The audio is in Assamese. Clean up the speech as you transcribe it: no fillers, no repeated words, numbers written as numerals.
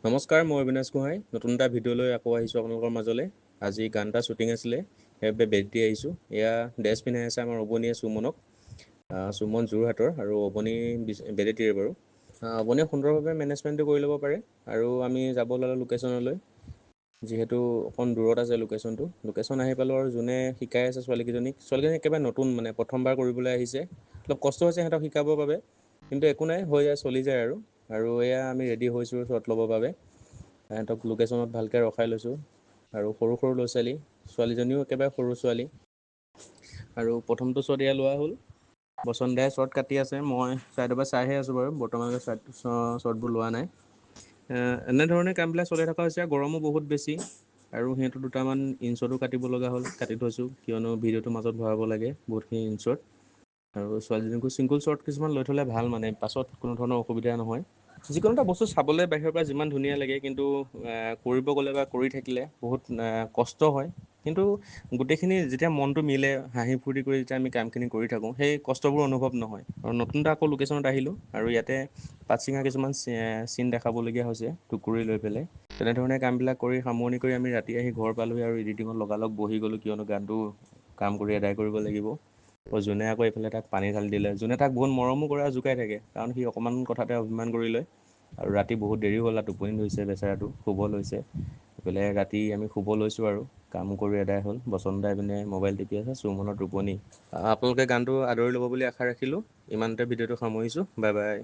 নমস্কাৰ, মই অবিনাশ গোহাঁই। নতুন এটা ভিডিঅ' লৈ আকৌ আহিছোঁ আপোনালোকৰ মাজলৈ। আজি গান এটা শ্বুটিং আছিলে, সেইবাবে বেগ দি আহিছোঁ। এয়া ড্ৰেছ পিন্ধাই আছে আমাৰ অৱনীয়ে সুমনক। সুমন যোৰহাটৰ আৰু অৱনী বেদেতিৰে বাৰু। অৱনীয়ে সুন্দৰভাৱে মেনেজমেণ্টটো কৰি ল'ব পাৰে। আৰু আমি যাব ওলালোঁ লোকেশ্যনলৈ, যিহেতু অকণ দূৰত আছে লোকেশ্যনটো। লোকেশ্যন আহি পালোঁ আৰু যোনে শিকাই আছে ছোৱালীকেইজনীক, ছোৱালীকেইজনী একেবাৰে নতুন, মানে প্ৰথমবাৰ কৰিবলৈ আহিছে। অলপ কষ্ট হৈছে সিহঁতক শিকাবৰ বাবে, কিন্তু একো নাই, হৈ যায়, চলি যায়। আৰু আৰু এয়া আমি ৰেডি হৈছোঁ শ্বট ল'বৰ বাবে। সিহঁতক লোকেশ্যনত ভালকৈ ৰখাই লৈছোঁ। আৰু সৰু সৰু ল'ৰা ছোৱালী, ছোৱালীজনীও একেবাৰে সৰু ছোৱালী। আৰু প্ৰথমটো শ্বট এয়া লোৱা হ'ল। বচন দাই শ্বট কাটি আছে, মই ছাইডৰ পৰা চাইহে আছোঁ বাৰু, বৰ্তমানলৈকে শ্বটবোৰ লোৱা নাই। এনেধৰণে কামবিলাক চলি থকা হৈছে। গৰমো বহুত বেছি আৰু সিহঁতৰ দুটামান ইনশ্বটো কাটিব লগা হ'ল, কাটি থৈছোঁ, কিয়নো ভিডিঅ'টোৰ মাজত ভৰাব লাগে বহুতখিনি ইনশ্বট। আৰু ছোৱালীজনীকো ছিংগল শ্বট কিছুমান লৈ থ'লে ভাল, মানে পাছত কোনো ধৰণৰ অসুবিধা নহয়। যিকোনো এটা বস্তু চাবলৈ বাহিৰৰ পৰা যিমান ধুনীয়া লাগে, কিন্তু কৰিব গ'লে বা কৰি থাকিলে বহুত কষ্ট হয়। কিন্তু গোটেইখিনি যেতিয়া মনটো মিলে, হাঁহি ফূৰ্তি কৰি যেতিয়া আমি কামখিনি কৰি থাকোঁ, সেই কষ্টবোৰ অনুভৱ নহয়। আৰু নতুন এটা আকৌ লোকেশ্যনত আহিলোঁ আৰু ইয়াতে পাতচিঙা কিছুমান চিন দেখাবলগীয়া হৈছে টুকুৰি লৈ পেলাই। তেনেধৰণে কামবিলাক কৰি সামৰণি কৰি আমি ৰাতি আহি ঘৰ পালোহি আৰু এডিটিঙত লগালগ বহি গ'লোঁ, কিয়নো গানটো কাম কৰি আদায় কৰিব লাগিব। যোনে আকৌ এইফালে তাক পানী ঢালি দিলে, যোনে তাক বহুত মৰমো কৰে আৰু জোকাই থাকে, কাৰণ সি অকণমান কথাতে অভিমান কৰি লয়। আৰু ৰাতি বহুত দেৰি হ'ল আৰু টোপনি ধৰিছে বেচেৰাটো, শুব লৈছে। এইফালে ৰাতি আমি শুব লৈছোঁ আৰু কাম কৰি আদায় হ'ল। বচন দাই পিনে মোবাইল টিপি আছে, সুমনৰ টোপনি। আপোনালোকে গানটো আদৰি ল'ব বুলি আশা ৰাখিলোঁ। ইমানতে ভিডিঅ'টো সামৰিছোঁ। Bye bye.